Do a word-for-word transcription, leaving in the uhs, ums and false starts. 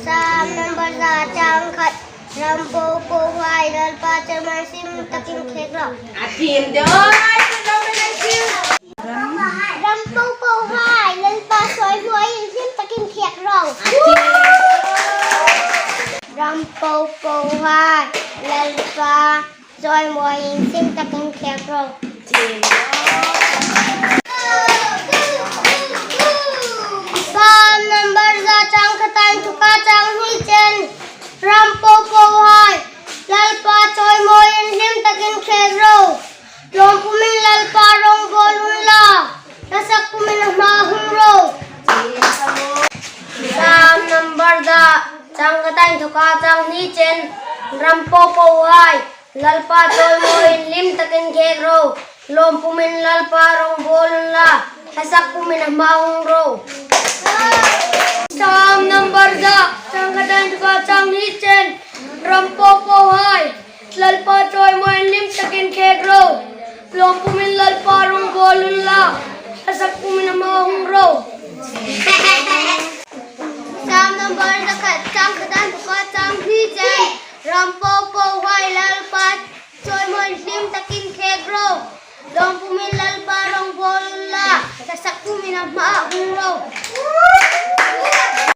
Sam number za chang khat. Ram popohai, Lalpa chawimawiin hlim takin khek ro. A thiem deu, ai, lo me lo thiem. Ram popohai, Lalpa chawimawiin hlim takin khek ro. A thiem. Ram popohai, Lalpa chawimawiin hlim takin khek ro. Sam number za chang khat a inthoka chang hni chen. Ram popohai, Lalpa chawimawiin hlim takin khek ro. Lawmpumin Lalpa rongbawlin la, hla sak pumin a hmaa hung ro. Sam number za chang khat a inthoka chang hni chen. Ram popohai, Lalpa chawimawiin hlim takin khek ro. Lawmpumin Lalpa rongbawlin la, hla sak pumin a hmaa hung ro. Sam number za chang khat a inthoka chang hni chen. Ram popohai, Lalpa chawimawiin hlim takin khek ro. Lawmpumin Lalpa rongbawlin la, hla sak pumin a hmaa hung ro. Sam number za khat chang khat a inthoka chang hni chen. Ram popohai, Lalpa chawimawiin hlim takin khek ro. Lawmpumin Lalpa rongbawlin la, hla sak pumin a hmaa hung ro.